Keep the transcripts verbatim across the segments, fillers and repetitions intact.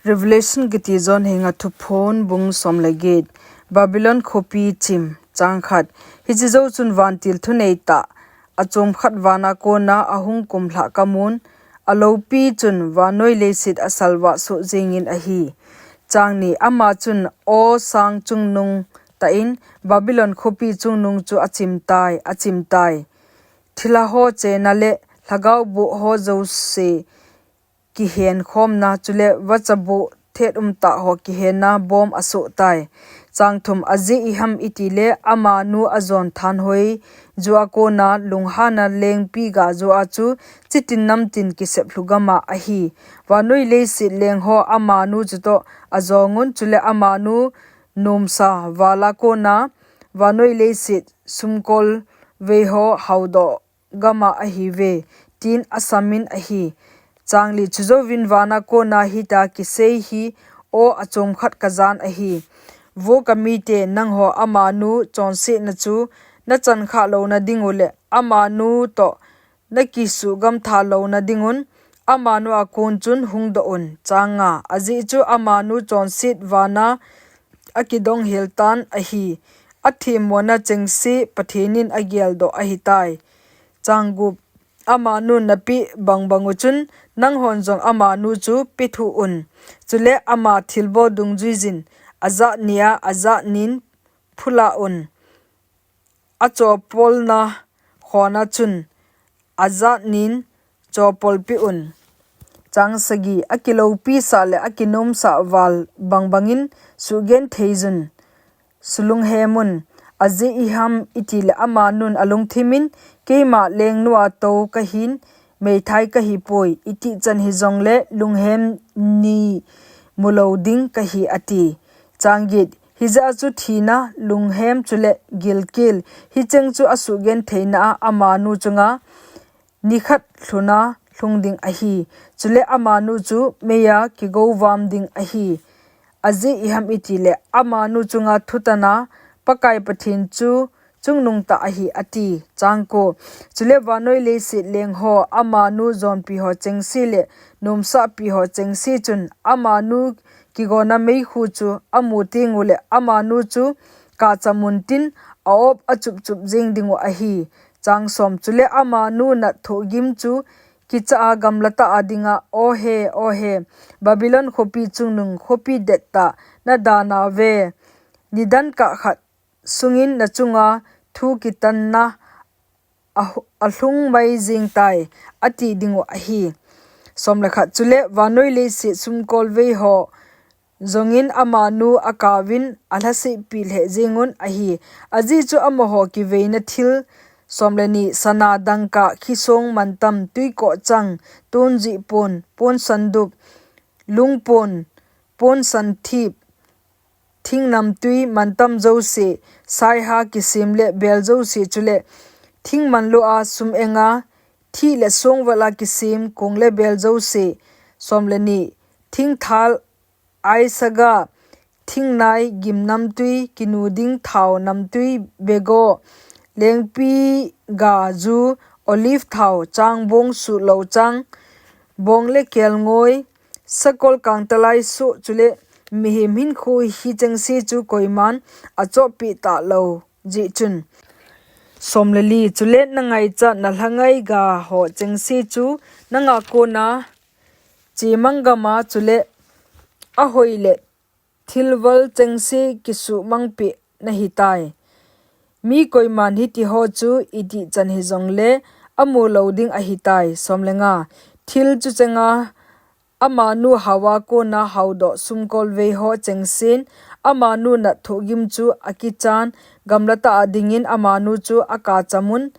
Revelation kiti John henga Thuphon bung som le get. Babylon khopi chim. Chang khat. Hiche jou chun vantil thunei tah achom khat vana kona ahung kumlhah kamun, alopi chun vannoi leiset asalvah soh jengin ahi. Chang ni. Ama chun aw sang chungnung tah in Babylon khopi chungnung chu achim tai, achim tai. Thilha ho chena le lhagao boh ho jouse kihen khomna, chule vacha boh thet umtah ho kihenna bom asoh tai. Chang thum. Ajeh iham itile amanu ajon thanhoi joh a kona lunghanna lengpi ga joh a chu chitin namtin kisep lhu gam a ahi. Vannoi leiset leng ho amanu chutoh ajongun, chule amanu nomsa vala kona vannoi leiset sumkol vei ho haodoh gam a ahiuve, tin asamin ahi. Chang li. Chujouvin vana kona hitia kisei hi aw achom khat kajan ahi. Vo kamite, nangho amanu chonsetna chu nachan khah louna ding u le amanu toh nakisuhgam tha louna dingun amanu a kon chun hungdoh un. Chang nga. Ajeh chu amanu chonset vana akidong hel tan ahi. Athemmona chengse Pathen in ageldoh ahitai. Chang gup. Amanun napeh bangbang u chun nanghon jong amanu chu pethu un. Chule ama thilbol dungjuijin ajat nia ajat nin phula un. Achopolna khona chun ajat nin chopolpeh un. Chang sagi. Akilopisah le akinomsah val bangbangin suhgentheijun, sulunghemun. Ajeh iham itile amanun alungthimin, keima lengnu a tou kahin, meithai kahipoi, itih chan hijongle lunghem ni mulou ding kahi, ati. Chang get. Hijeh a chu thina, lunghem chule gilkel, hicheng chu asuhgentheina a amanu chunga nikhat lhuna lhung ding ahi. Chule amanu chu meiya kigouvam ding ahi. Ajeh iham itile amanu chunga thutana Pakai Pathen chu chungnung tah ahi, ati. Chang ko. Chule vannoi leiset leng ho amanu jonpi ho chengse le nomsahpi ho chengse chun amanu kigona meikhu chu amu tengule amanu chu kachamun tin aop achupchup jeng dingu ahi. Chang som. Chule amanu nat thohgim chu kicha a gamlatah a dinga, Ohe, ohe, Babylon khopi chungnung, khopi dettah, nadanauve. Nidan kah khat sungin nachunga thu kitanna alhung mai jengtai, ati dingu ahi. Som le khat. Chule vannoi leiset sumkol vei ho jongin amanu akaovin alhasetpi lheh jengun ahi. Ajeh chu amaho kiveina thil. Som le ni. Sana, dangka, khisong, mantam, twikoh chang, tonjih pon, pon sandup, lungpon, pon santhip, thing namtwi, mantam jouse, saiha kisem le bel jouse, chule thing manlou a sum enga, thih le songval a kisem kong le bel jouse. Som le ni. Thingthal, aisaga, thingnai, gim namtwi, kinu ding thao namtwi, bego, lengpi ga ju, olive thao, changbong, suhlou chang, bong le kelngoi, sakol kangtalai soh, chule mihem hinkho hichengse chu koiman achohpeh talou jeh chun. Som le li. Chule nangaichat nalhangai ga ho chengse chu nanga kona chemang gam a, chule ahoi le thilval chengse kisuhmangpeh nahitai. Mi koiman hitiho chu itih chan hijongle amu lou ding ahitai. Som le nga. Thil chu chenga amanu haoa kona haodoh sumkol vei ho chengsen amanu nat thohgim chu akichan gamlatah a dingin amanu chu akachamun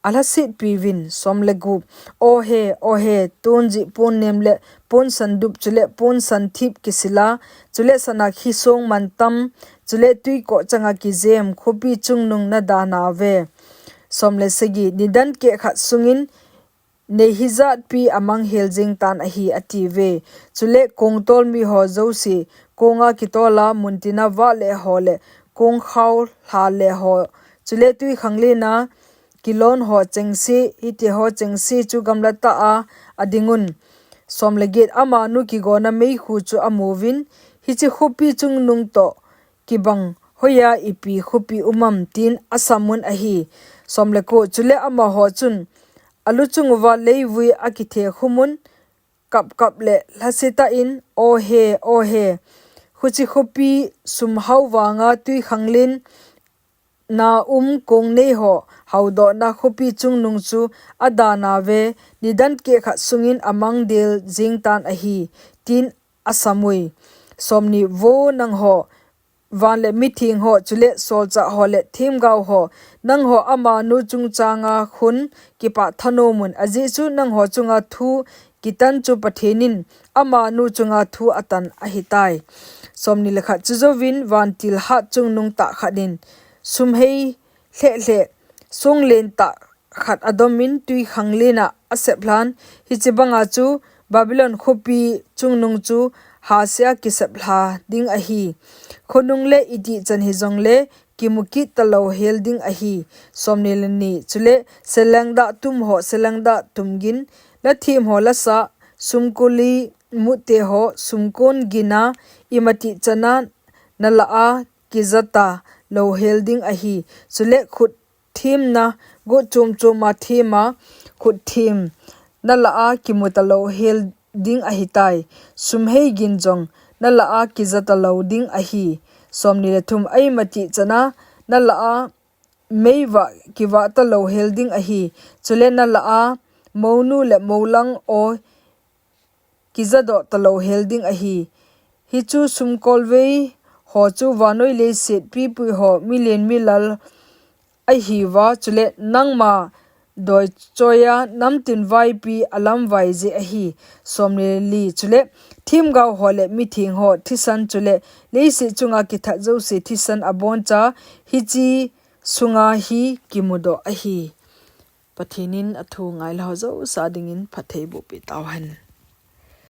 alhasetpiuvin. Som le gup. Ohe, ohe, tonjih ponnem le pon sandup chule pon santhip kisila, chule sana khisong mantam, chule twikoh changa kijem, khopi chungnung nadanauve. Som le sagi. Nidan keh khat sungin nei hijatpi amanghel jengtan ahi, atiuve. Chule kongtol miho jouse, konga kitola muntina vahle ho le kongkhao lhahle ho, chule twikhanglen a kilon ho chengse, hitiho chengse chu gamlatah a adingun. Som le get, amanu kigona meikhu chu amuvin, hiche khopi chungnung toh kibang hoiya ipi khopi umam, tin asamun ahi. Som le ko, chule amaho chun aluchung uva leivui akithe khumun, kapkap le lhasetah in, O he, O he, huche khopi sumhao vanga twikhanglen na um kongneiho haodohna khopi chungnung chu adanave, nidan kehkhat sungin amangdel jengtan ahi, tin asamui. Som ni, Vo nangho, van le mithengho, chule solchahho le themgaoho, nangho amanu chungchanga khun kipah thanomun, ajeh chu nangho chunga thu kitan chu Pathen in amanu chunga thu atan ahitai. Som ni le khat, chujouvin vantil hat chungnung tah khat in sumhei lhehlheh songlen tah khat adomin twikhanglen a aseplhan, hiche banga chu Babylon khopi chungnung chu hasea kiseplha ding ahi. Khonung le itihchan hijongle kimukit talou hel ding ahi. Som ni le ni, chule selangdah tumho selangdah tumgin, lathemho lasah, sumkoli muteho sumkon gina, imatihchana nalah a kijata louhel ding ahi. Chule khut themna, got chomchoma thema khut them nalah a kimuta louhel ding ahitai. Sumhei gin jong nalah a kijata lou ding ahi. Som ni le thum, aimatihchana nalah a meivah kivah talou hel ding ahi. Chule nalah a mounu le moulang o kijadoh talou hel ding ahi. Hichu sumkolvei ho chu vannoi leiset pipuiho milen milal ahiuva, chule nangma doichoiya namtin vaipi alamvai jeh ahi. Som ni le li, chule themgaoho le mithengho thisan, chule leiset chunga kithat jouse thisan aboncha hiche sunga hi kimudoh ahi. Pathen in athu ngailou jouse dingin phatthei bohpeh tauhen.